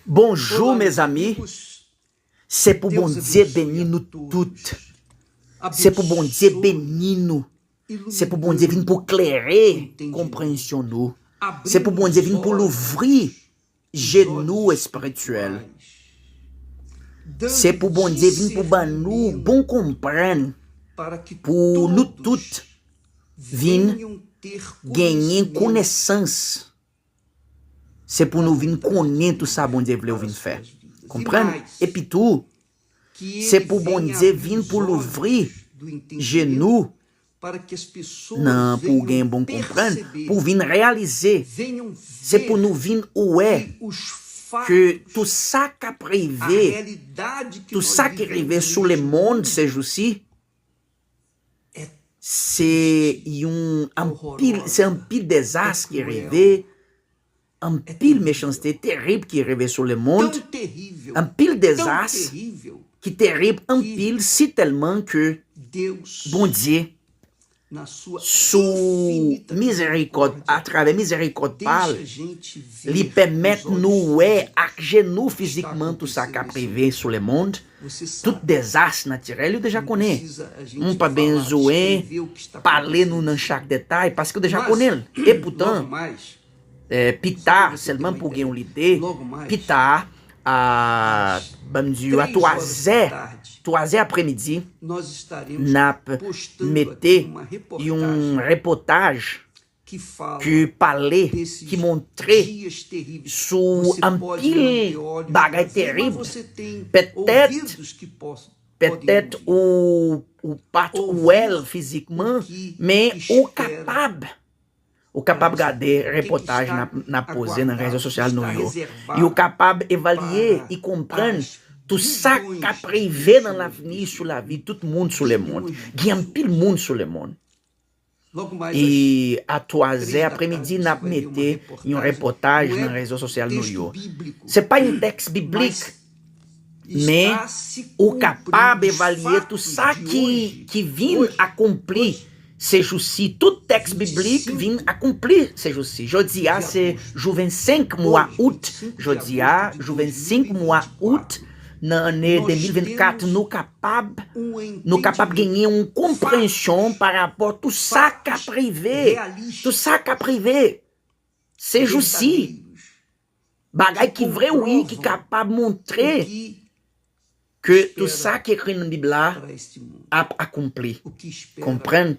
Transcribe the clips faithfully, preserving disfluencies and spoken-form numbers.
Bonjou, mezanmi. Se pou Bondye beni nou tout. Se pou Bondye beni nou. Se pou Bondye vin pou klere konpreyansyon nou. Se pou Bondye vin pou louvri je nou espirityèl. Se pou Bondye vin pou ban nou bon konprann pou nou tout vin genyen konesans. Se pou nou vin konnen tou sa Bondye vle w vin fè. Konprann? Epi tou, se pou Bondye vin pou louvri je nou nan pou w gen bon konprann, pou w vin reyalize. Se pou nou vin wè ke tou sa k ap rive, tou sa ki rive sou lemonn se jou si, se yon anpil, se anpil dezas ki rive, anpil mechanste terib ki rive sou lemonn, anpil dezas ki terib anpil, si tèlman ke Bondye, sou mizerikòd, atravè mizerikòd pa l, li pèmèt nou wè ak je nou fizikman tou sa k ap rive sou lemonn, tout dezas natirèl, ou deja konnen. M pa bezwen pale nou nan chak detay, paske ou deja konnen l. Epoutan, eh, pita, sèlman pou w gen yon lide, pita, a, ban m di w, a twazè, twazè apremidi, n ap mete yon repòtaj ki pale, ki montre sou anpil bagay terib. Petèt, petèt ou, ou pa t wè l fizikman, men ou kapab, ou kapab gade repòtaj n ap, n ap poze nan rezo sosyal nou yo. Yo kapab evalye, y konprann tou sa k ap rive nan lavni sou lavi tout moun sou lemonn. Gen anpil moun sou lemonn. E a twazè apremidi, n ap mete yon repòtaj nan rezo sosyal nou yo. Se pa yon tèks biblik, men ou kapab evalye tou sa ki, ki vin akonpli se jou si. Tout tèks biblik vin akonpli se jou si. Jodi a, se jou vennsenk mwa out. Jodi a, jou vennsenk mwa out, nan ane de mil vennkat, nou kapab, nou kapab genyen yon konpreyansyon pa rapò tou sa k ap rive. Tou sa k ap rive. Se jou si. Bagay ki vre, wi, ki kapab montre ke tou sa ki ekri nan Bib la ap akonpli. Konprann?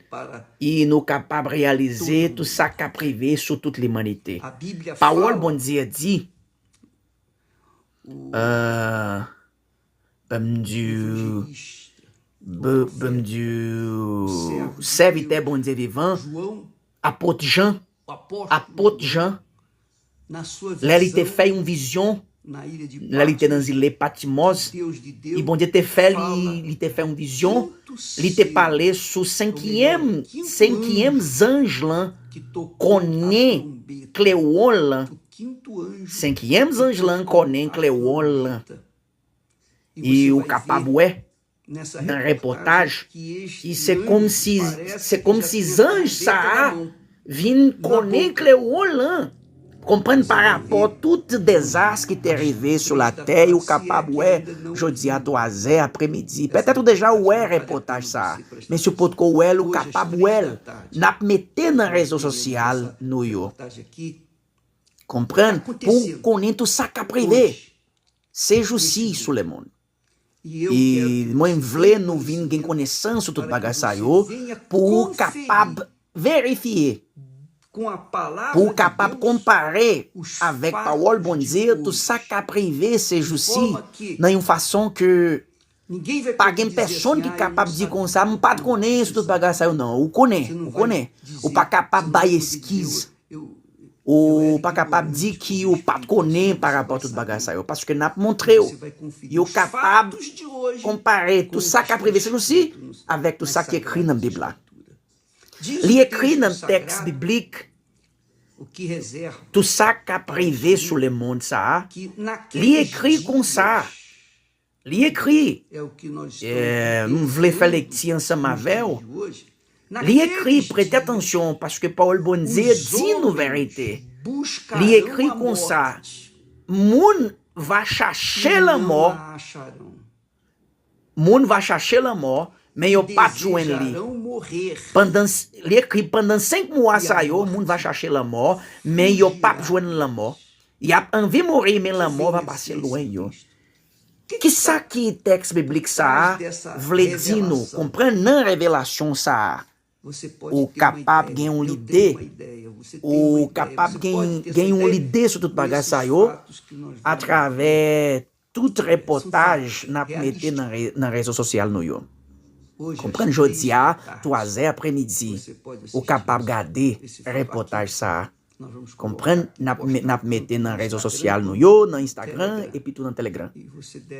E nou kapab reyalize tou sa k ap rive sou tout limanite. Pawòl Bondye di, euh, ban m di, ban m di, sèvitè Bondye vivan, apot Jan, apot Jan, lè li te fè yon vizyon, lè li te nan zile Patimòs, e Bondye te fè li, li te fè yon vizyon, li te pale sou senkyèm, senkyèm zanj lan konnen klewon lan. Senkyèm zanj lan konnen klewon lan. E ou kapab wè nan repòtaj, e se kòmsi, se kòmsi zanj sa a vin konnen klewon lan. Konprann pa rapò tout dezas ki te rive sou latè, ou kapab wè jodi a twazè apremidi. Petèt ou deja wè repòtaj sa a, men si w potko wè l, ou kapab wè l. N ap mete nan rezo sosyal nou yo. Konprann? Pou w konnen tou sa k ap rive se jou si sou lemonn. E mwen vle nou vin gen konesans sou tout bagay sa yo, pou w kapab verifye, pou w kapab konpare avèk pawòl Bondye tou sa k ap rive se jou si, nan yon fason ke pa gen pèsonn ki kapab di konsa, "M pa t konnen sou tout bagay sa yo." Non, ou konnen, ou konnen. Ou pa kapab bay eskiz. Ou pa kapab di ki ou pa t konnen pa rapò tout bagay sa yo, paske n ap montre w. Yo kapab konpare tou sa k ap rive se jou si avèk tou sa ki ekri nan Bib la. Li ekri nan tèks biblik tou sa k ap rive sou lemonn sa a. Li ekri konsa. Li ekri, eh, m vle fè lekti ansanm avè w. Li ekri, prete atansyon, paske pawòl Bondye di nou verite. Li ekri konsa, moun va chache lanmò, moun va chache lanmò, men yo p ap jwenn li. Pandan, li ekri, pandan senk mwa sa yo, moun va chache lanmò, men yo p ap jwenn lanmò. Y ap anvi mouri, men lanmò va pase lwen yo. Kisa ki tèks biblik sa a vle di nou? Konprann nan revelasyon sa a. Ou kapab gen yon lide. Ou kapab gen, gen yon lide sou tout bagay sa yo atravè tout repòtaj n ap mete nan re-, nan rezo sosyal nou yo. Konprann jodi a, twazè apremidi, ou kapab gade repòtaj sa a. Konprann, n ap me-, n ap mete nan rezo sosyal nou yo, nan Instagram, epi tou nan Telegram.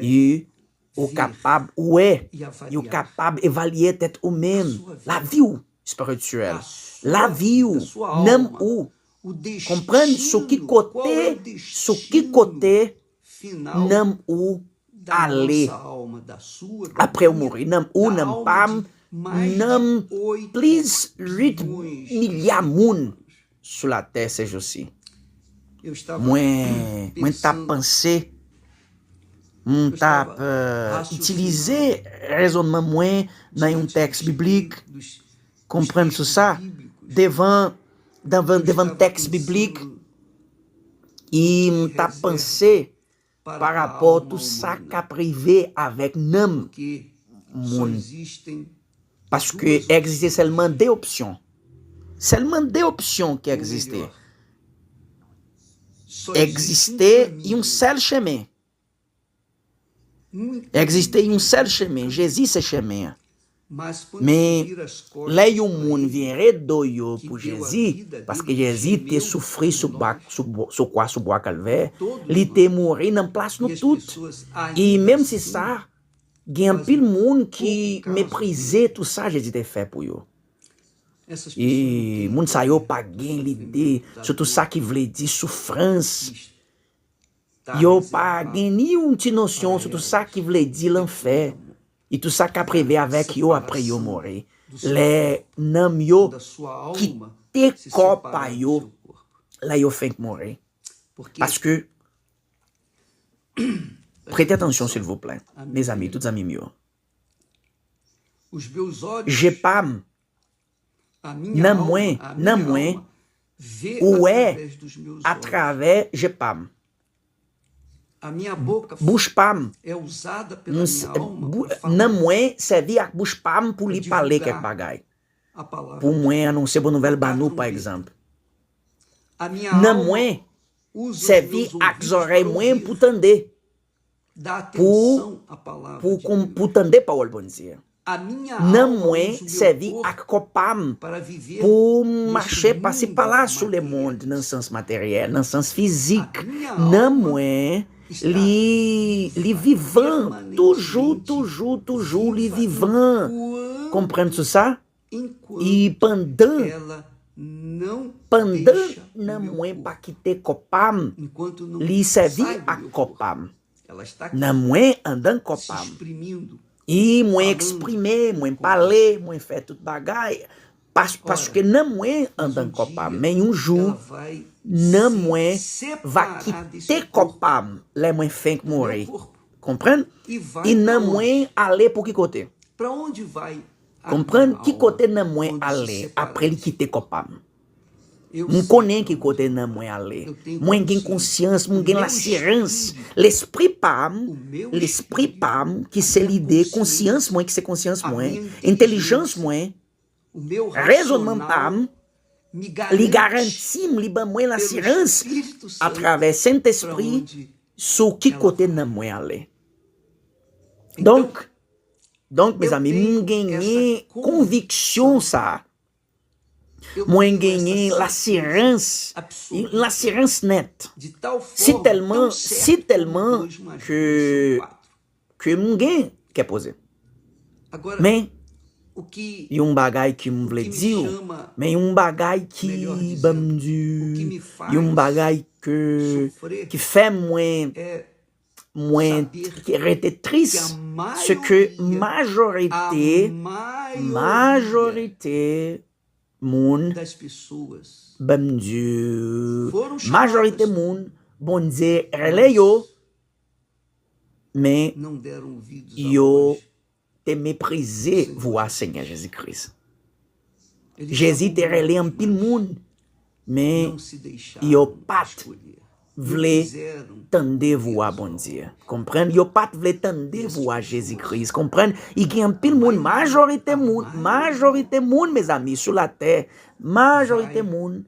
E ou kapab wè, ou kapab evalye tèt ou menm, lavi w espirityèl, lavi w, nanm ou. Konprann sou ki kote, sou ki kote nanm ou ale apre w mouri. Nanm ou, nanm pa m, nanm plis uit milya moun sou latè sejousi. Mwen, mwen t ap panse, m t ap, euh, itilize rezònman mwen nan yon tèks biblik, konprann sou sa, devan, devan, devan tèks biblik, e m t ap panse pa rapò tou sa k ap rive avèk nanm moun. Paske egziste sèlman de opsyon. Sèlman de opsyon ki egziste. Egziste yon sèl chemen. Egziste yon sèl chemen. Jezi se chemen an. Men, lè yon moun vire do yo pou Jezi, paske Jezi te soufri sou bwa, sou bwa, sou kwa, sou bwa Kalvè, li te mouri nan plas nou tout. E menm si sa, gen anpil moun ki meprize tou sa Jezi te fè pou yo. E moun sa yo pa gen lide sou tou sa ki vle di soufrans. Yo pa gen ni yon ti nosyon sou tou sa ki vle di lanfè, e tou sa k ap rive avèk yo apre yo mouri. Lè nanm yo kite kò pa yo, lè yo fenk mouri. Paske, prete atansyon, silvouplè, mezanmi, tout zanmi m yo. Je pa m, nan mwen, nan mwen, ou wè atravè je pa m. Bouch pa m, m s-, bou-, nan mwen sèvi ak bouch pa m pou li pale kèk bagay. Pou mwen anonse bon nouvèl ba nou, pa egzanp. Nan mwen sèvi ak zòrèy mwen pou tande, pou, pou, pou tande pawòl Bondye. Nanm mwen sèvi ak kò pa m pou m mache pasi pala sou lemonn nan sans materyèl, nan sans fizik. Nanm mwen, li, li vivan, toujou, toujou, toujou, li vivan. Konprann sou sa? E pandan, pandan nanm mwen pa kite kò pa m, li sèvi ak kò pa m. Nanm mwen andan kò pa m. E mwen eksprime, mwen pale, mwen fè tout bagay. Pas-, paske nanm mwen andan kò pa m. Men yon jou, nanm mwen va kite kò pa m lè mwen fenk mouri. Konprann? E nanm mwen ale pou ki kote? Konprann ki kote nanm mwen ale apre li kite kò pa m? M konnen ki kote nanm mwen ale. Mwen gen konsyans, mwen gen lasirans. Lespri pa m, lespri pa m, ki se lide, konsyans mwen, ki se konsyans mwen, entèlijans mwen, rezònman pa m, li garanti m, li ban mwen lasirans atravè Sentespri sou ki kote nanm mwen ale. Donk, donk, mezanmi, m genyen konviksyon sa a. Mwen genyen lasirans, lasirans nèt. Si tèlman, si tèlman ke, ke m gen kè poze. Men, yon bagay ke m vle di w, men yon bagay ki ban m di, yon bagay ke, ki fè mwen, mwen rete tris, se ke majorite, majorite moun, ban m di, majorite moun, Bondye rele yo, men yo te meprize vwa Senyè Jezi Kris. Jezi te rele anpil moun, men yo pa t vle tande vwa Bondye. Konprann? Yo pa t vle tande vwa Jezi Kris. Konprann? I gen anpil moun, majorite moun, majorite moun, mezanmi, sou latè, majorite moun,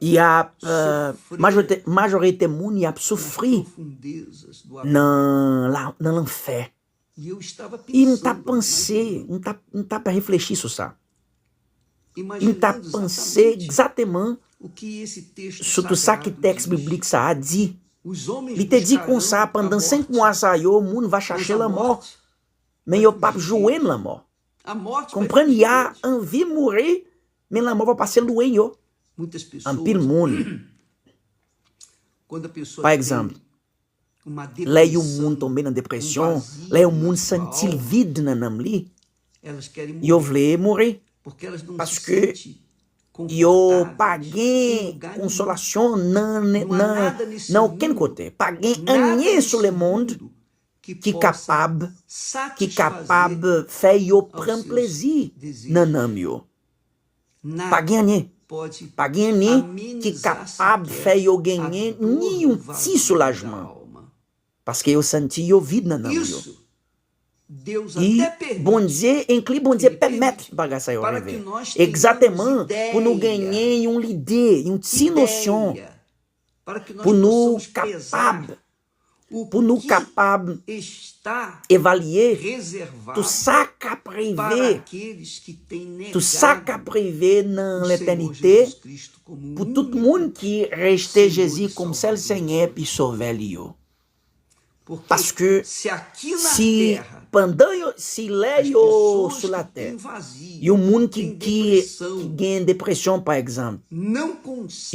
y ap, euh, majorite, majorite moun, y ap soufri nan la, nan lanfè. E m t ap panse, m t ap, m t ap reflechi sou sa. E m t ap panse egzakteman sou tout sa ki tèks biblik sa a di. Li te di konsa, pandan senk mwa sa yo, moun va chache lanmò, men yo p ap jwenn lanmò. Konprann, y a anvi mouri, men lanmò va pase lwen yo. Anpil moun, pa egzanp, lè yon moun tonbe nan depresyon, lè yon moun santi l vid nan nanm li, yo vle mouri. Paske yo pa gen konsolasyon nan, nan, nan okenn kote. Pa gen anyen sou lemonn ki kapab, ki kapab fè yo pran plezi nan nanm yo. Pa gen anyen. Pa gen anyen ki kapab fè yo genyen ni yon ti soulajman. Paske yo santi yo vid nan nanm yo. E Bondye, enkli Bondye pèmèt bagay sa yo rive. Egzakteman, pou nou genyen yon lide, yon ti nosyon, pou nou kapab, pou nou kapab evalye tout sa k ap rive, tout sa k ap rive nan letènite, pou tout moun ki rejte Jezi kòm sèl Senyè epi Sovè li yo. Paske si pandan yo, si lè yo sou latè, yon moun ki, ki, ki gen depresyon, pa egzanp,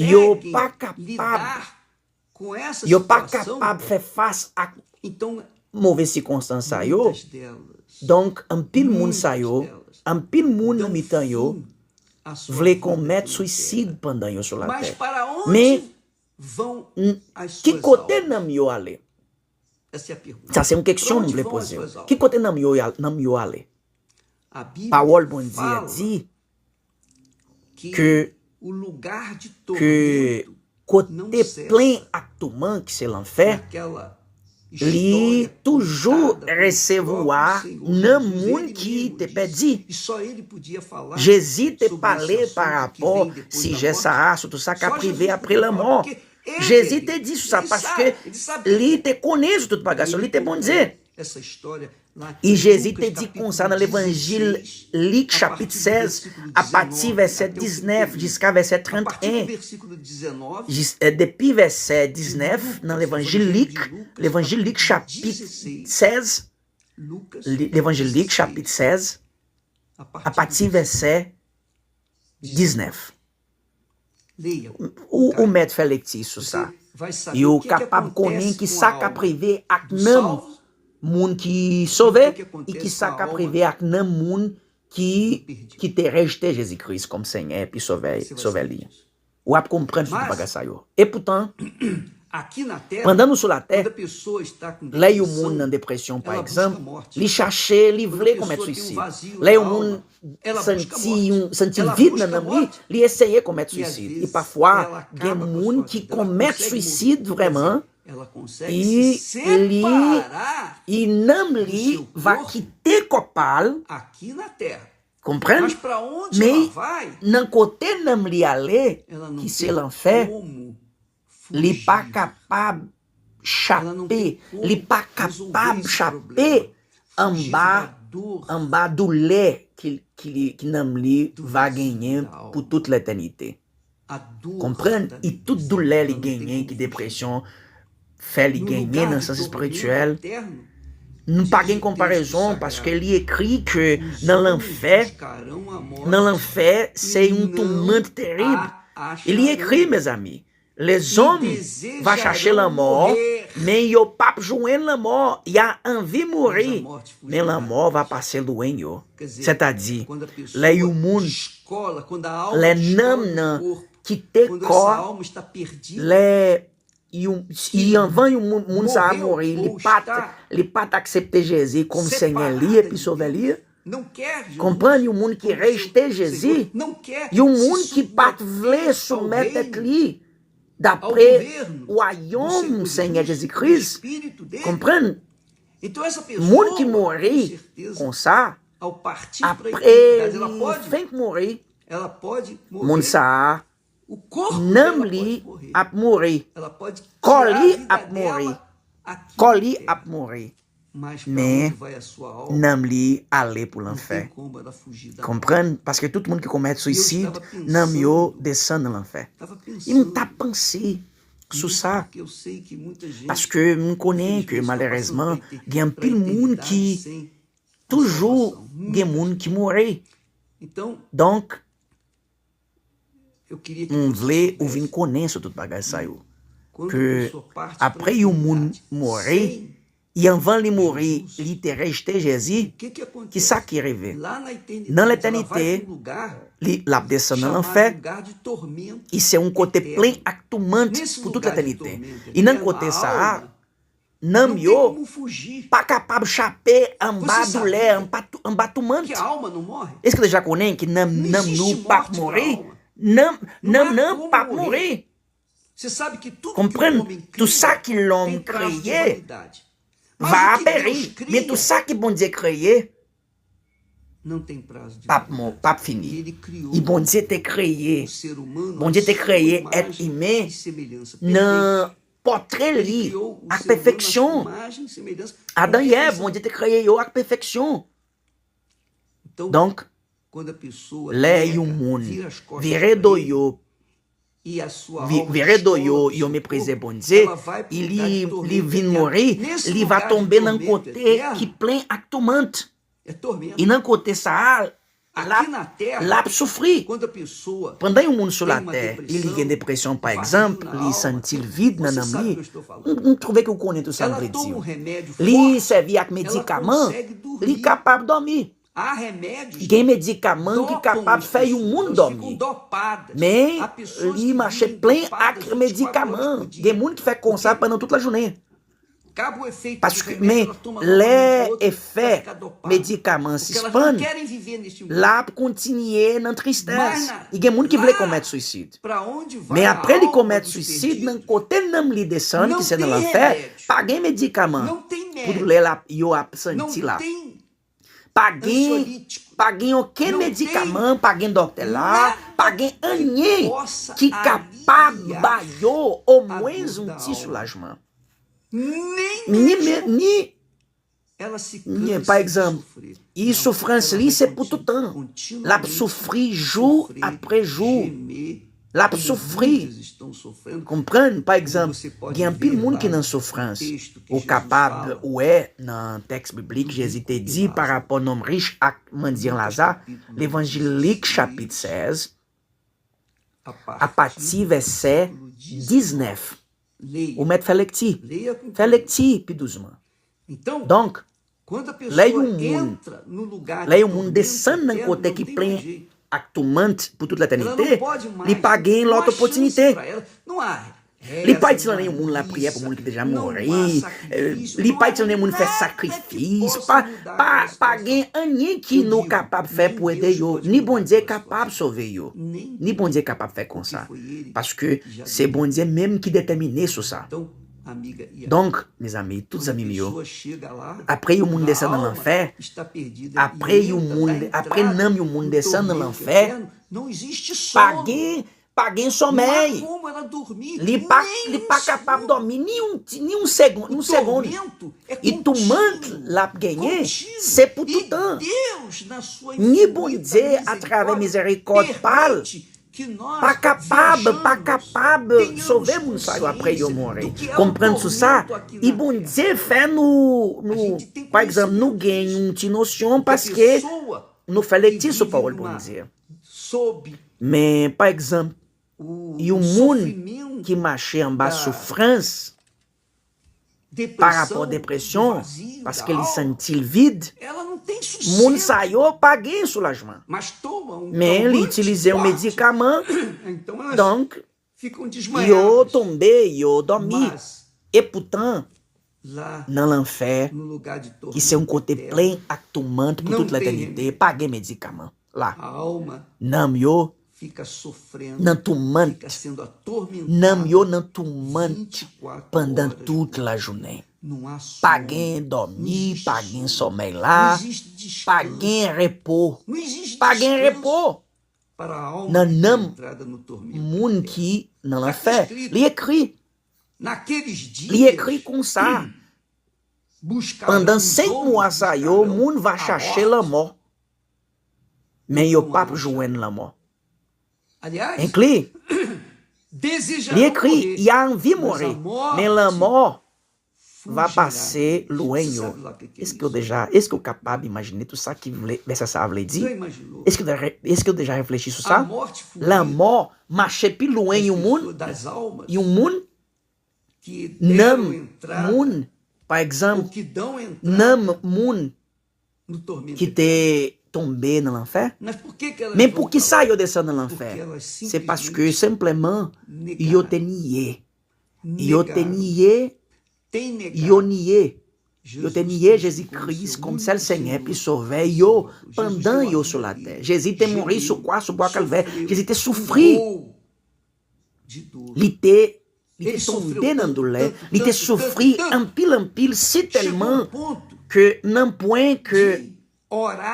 yo pa kapab, yo pa kapab fè fas ak move sikonstans sa yo. Donk, anpil moun sa yo, anpil moun nan mitan yo vle komèt swisid pandan yo sou latè. Men, n- ki kote nanm yo ale? Sa se yon keksyon m vle poze w. Ki kote nanm yo, nanm yo ale? Pawòl Bondye a di ke, ke kote plen ak touman, ki se lanfè, li toujou resevwa nanm moun ki te pèdi. Jezi te pale parapò sijè sa a, sou tout sa k ap rive apre lanmò. Jezi te di sou sa paske li te konnen sou tout bagay sa yo, li te Bondye. E Jezi te di konsa nan levanjil Lik chapit sèz, apati vèsè diznèf jiska vèsè trannteyen. Jis, eh, depi vèsè diznèf nan levanjil Lik, levanjil Lik chapit sèz, li- levanjil Lik chapit sèz, apati vèsè diznèf. Ou, ou mèt fè lekti sou sa. Yo kapab konnen ki sa k ap rive ak nanm moun ki sove e ki sa k ap rive ak nanm moun ki, ki te rejte Jezi Kris kòm Senyè epi Sovè, Sovè li. W ap konprann tout bagay sa yo. Epoutan, pandan nou sou latè, lè yon moun nan depresyon, pa egzanp, li chache, li vle komèt swisid. Lè yon moun santi yon, santi l vid nan nanm li, li eseye komèt swisid. E pafwa, gen moun ki komèt swisid vrèman, e li, e nanm li va kite kò pa l, konprann? Men nan kote nanm li ale, ki se lanfè, li pa kapab chape, li pa kapab chape anba, anba doulè ki, ki, ki nanm li va genyen pou tout letènite. Konprann? E tout doulè li genyen, ki depresyon fè li genyen nan sans espirityèl, nou pa gen konparezon, paske li ekri ke nan lanfè, nan lanfè, se yon toumant terib. E li ekri, mezanmi, lèzòm va chache lanmò, men yo p ap jwenn lanmò, y a anvi mouri, men lanmò va pase lwen yo. Sètadi, lè yon moun, lè nanm nan kite kò, lè yon, si anvan yon moun, moun sa a mouri, li pa t, li pa t aksepte Jezi kòm Senyè li epi Sovè li, konprann, yon moun ki rejte Jezi, yon moun ki pa t vle soumèt tèt li dapre wayòm Senyè Jezi Kris, konprann, moun ki mouri konsa, apre li fenk mouri, moun sa a, nanm li ap mouri, kò li ap mouri, kò li ap mouri, men nanm li ale pou lanfè. Konprann? Paske tout moun ki komèt suisid, nanm yo desann nan lanfè. E m t ap panse sou sa, paske m konnen ke malerezman, gen anpil moun ki toujou gen moun ki mouri. Donk, m vle ou vin konnen sou tout bagay sa yo. Ke apre yon moun mouri, e anvan li mouri, li te rejte Jezi, ki sa ki rive? Nan letènite, li, l ap desann nan lanfè, e se yon kote plen ak toumant pou tout letènite. E nan kote sa a, nanm yo pa kapab chape anba doulè, anba tou-, anba toumant. Èske w deja konnen ke nanm, nanm nou p ap mouri? Nanm, nanm nan p ap mouri. Konprann, tout sa ki lòm kreye va peri, men tout sa ki Bondye kreye p ap mò, p ap fini. E Bondye te kreye, Bondye te kreye èt imen nan pòtre li ak pèfeksyon. Adan e Èv, Bondye te kreye yo ak pèfeksyon. Donk, lè yon moun vire do yo, vi-, vire do yo, yo meprize Bondye, e li, li vin mouri, li va tonbe nan kote ki plen ak toumant. E nan kote sa a, l ap, l ap soufri. Pandan yon moun sou latè, e li gen depresyon, pa egzanp, li santi l vid nan nanm li, m, m twouve ke w konnen tout sa m vle di w. Li sèvi ak medikaman, li kapab dòmi. Gen medikaman ki kapab fè yon moun dòmi. Men, li mache plen ak medikaman. Gen moun ki fè konsa pandan tout lajounen. Paske, men, lè efè medikaman sispann, l ap kontinye nan tristès. E gen moun ki vle komèt suisid. Men apre li komèt suisid, nan kote nanm li desann, ki se nan lanfè, pa gen medikaman pou doulè l ap, yo ap santi la. Pa gen, pa gen okenn medikaman, pa gen dòktè la, pa gen anyen ki kapab ba yo omwen yon ti soulajman. Ni, ni, ni, pa egzanp, e soufrans li se pou tout tan. L ap soufri jou apre jou. L ap soufri. Konprann, pa egzanp, gen anpil moun ki nan soufrans. Ou kapab wè nan tèks biblik, Jezi te di parapò nonm rich ak mandyan Laza, Levanjil Lik, chapit sèz, apati vèsè diznèf. Ou mèt fè lekti. Fè lekti pi dousman. Donk, lè yon moun, lè yon moun desann nan kote ki plen ak toumant pou tout letènite, li pa gen lòt opòtinite. Li pa itil anyen yon moun lapriyè pou moun ki deja mouri. Li pa itil anyen moun fè sakrifis. Pa, pa, pa gen anyen ki nou kapab fè pou ede yo. Ni Bondye kapab sove yo. Ni Bondye kapab fè konsa. Paske se Bondye menm ki detèmine sou sa. Donk, mezanmi, tout zanmi m yo, apre yon moun desann nan lanfè, apre yon moun, apre nanm yon moun desann nan lanfè, pa gen, pa gen somèy. Li pa, li pa kapab dòmi ni yon ti, ni yon segonn, yon segonn. E toumant l ap genyen, se pou tout tan. Ni Bondye, atravè mizerikòd pa l, pa kapab, pa kapab sove moun sa yo apre yo mouri. Konprann sou sa, e Bondye fè nou, nou, pa egzanp, nou gen yon ti nosyon paske nou fè lekti sou pawòl Bondye. Men, pa egzanp, yon moun ki mache anba soufrans, pa rapò depresyon, paske li santi l vid, moun sa yo pa gen soulajman. Men li itilize yon medikaman, donk, Yo tonbe, yo dòmi. Epoutan, nan lanfè, ki se yon kote plen ak toumant pou tout letènite, pa gen medikaman la. Nanm yo nan toumant. Nanm yo nan toumant pandan tout lajounen. Pa gen dòmi, pa gen sòmèy la, pa gen repo. Pa gen repo nan nanm moun ki nan lanfè. Li ekri, li ekri konsa, pandan senk mwa sa yo, moun va chache lanmò, men yo p ap jwenn lanmò. Enkli, li ekri, y a envie mourir, men lanmò va pase lwen yo. Èske w deja, èske w kapab imajine tout sa ki vle, vèsè sa a vle di? Èske w deja, èske w deja reflechi sou sa? Lanmò mache pi lwen yon moun, yon moun, nanm moun, pa egzanp, nanm moun ki te tonbe nan lanfè. Men poukisa yo desann nan lanfè? Se paske senpleman yo te niye. Yo te niye, yo niye. Yo te niye Jezi Kris kòm sèl Senyè epi Sovè yo pandan yo sou latè. Jezi te mouri sou kwa, sou bwa Kalvè. Jezi te soufri. Li te, li te tonbe nan doulè. Li te soufri anpil, anpil, si tèlman ke nan pwen ke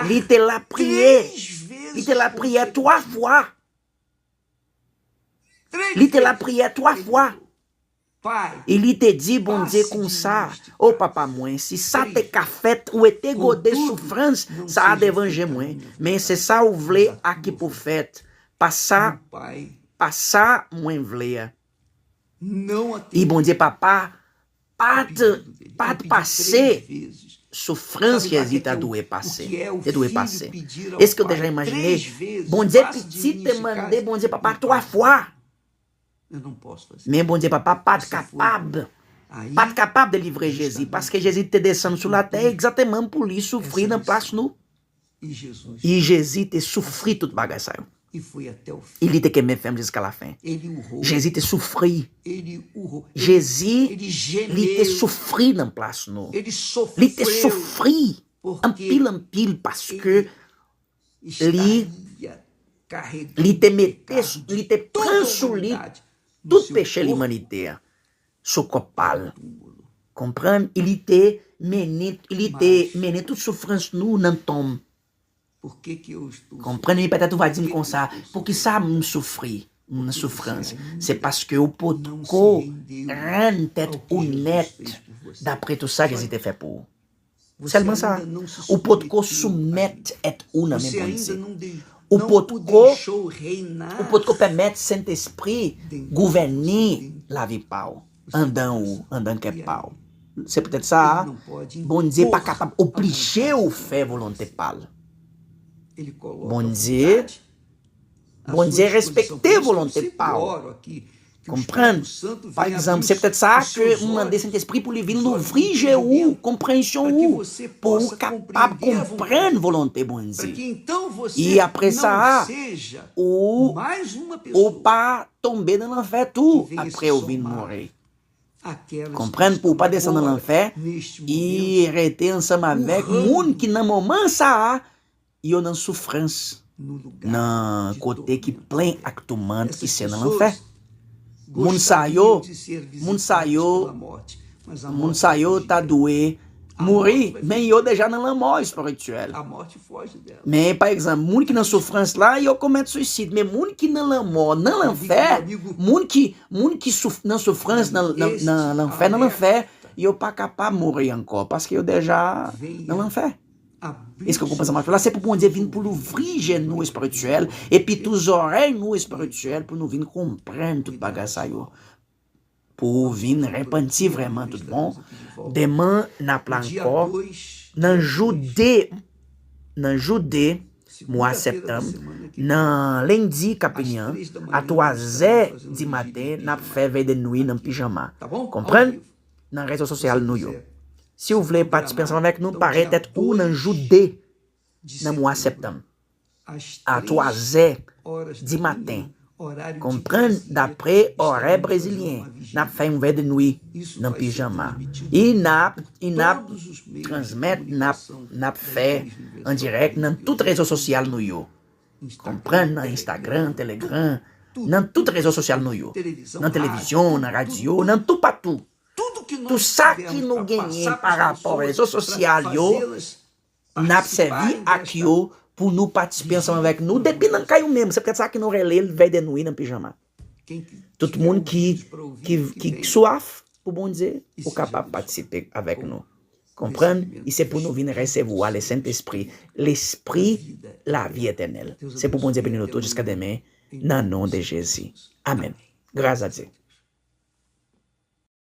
li te lapriyè. Li te lapriyè twa fwa. Li te lapriyè twa fwa. E li te di Bondye konsa, "O Papa mwen, si sa te ka fèt, wete gode soufrans sa a devan je mwen. Men se sa ou vle a ki pou fèt. Pa sa, pa sa mwen vle a." E Bondye Papa pa t, pa t pase soufrans Jezi ta dwe pase, te dwe pase. Èske w deja imajine? Bondye Pitit te mande Bondye Papa twa fwa. Men Bondye Papa pa t kapab, pa t kapab delivre Jezi, paske Jezi te desann sou latè egzakteman pou li soufri nan plas nou. E Jezi te soufri tout bagay sa yo. E li te kenbe fèm jiska lafen. Jezi te soufri. Jezi, li te soufri nan plas nou. Li te soufri anpil, anpil, paske li, li te mete, li te pran sou li tout peche limanite a, sou kò pa l. Konprann? E li te mennen, li te mennen tout soufrans nou nan tonm. Konprann? E petèt ou va di m konsa, "Poukisa m soufri? M nan soufrans." Se paske ou potko rann tèt ou nèt dapre tout sa Jezi te fè pou ou. Sèlman sa, ou potko soumèt tèt ou nan men Bondye. Ou potko, ou potko pèmèt Sentespri gouvène lavi pa w, andan ou, andan kè pa w. Se poutèt sa, Bondye pa kapab oblije w fè volonte pa l. Bondye, Bondye respekte volonte pa w. Konprann? Pa egzanp, se petèt sa ke m mande Sentespri pou li vin louvri je ou, konpreyansyon ou, pou ou kapab konprann volonte Bondye. E apre sa, ou, ou pa tonbe nan lanfè tou apre ou vin mouri. Konprann? Pou ou pa desann nan lanfè e rete ansanm avèk moun ki nan moman sa a, yo nan soufrans, nan kote ki plen ak toumant ki se nan lanfè. Moun sa yo, moun sa yo, moun sa yo ta dwe mouri, men yo deja nan lanmò espirityèl. Men, pa egzanp, moun ki nan soufrans la, yo komèt suisid. Men moun ki nan lanmò, nan lanfè, moun ki, moun ki souf-, nan soufrans, nan, nan, nan lanfè, nan lanfè, yo pa kapab mouri ankò, paske yo deja nan lanfè. Èske w konprann sa m ap fè la? Se pou Bondye vin pou louvri je nou espirityèl, epi tou zòrèy nou espirityèl, pou nou vin konprann tout bagay sa yo. Pou ou vin repanti vrèman tout bon. Demen n ap la ankò, nan jou de, nan jou de mwa septanm, nan lendi k ap vini an, a twazè di maten, n ap fè vèy de nwi nan pijama. Konprann? Nan rezo sosyal nou yo. Si w vle patisipe ansanm avèk nou, pare tèt ou nan jou de nan mwa septanm, a twazè di maten, Konprann, dapre orè brezilyen, n ap fè yon vè de nwi nan pijama. E n ap, e n ap transmèt, n ap, n ap fè an dirèk nan tout rezo sosyal nou yo. Konprann, nan Instagram, Telegram, nan tout rezo sosyal nou yo. Nan televizyon, nan radyo, nan toupatou. Tout sa ki nou genyen pa rapò rezo sosyal yo, n ap sèvi ak yo pou nou patisipe ansanm avèk nou depi nan kay ou menm. Se poutèt sa ke nou rele l vè de nwi nan pijama. Tout moun ki, ki, ki swaf pou Bondye, ou kapab patisipe avèk nou. Konprann? E se pou nou vin resevwa Lesentespri, Lespri lavi etènèl. Se pou Bondye beni nou tout jiska demen, nan non de Jezi. Amèn. Gras a Dye.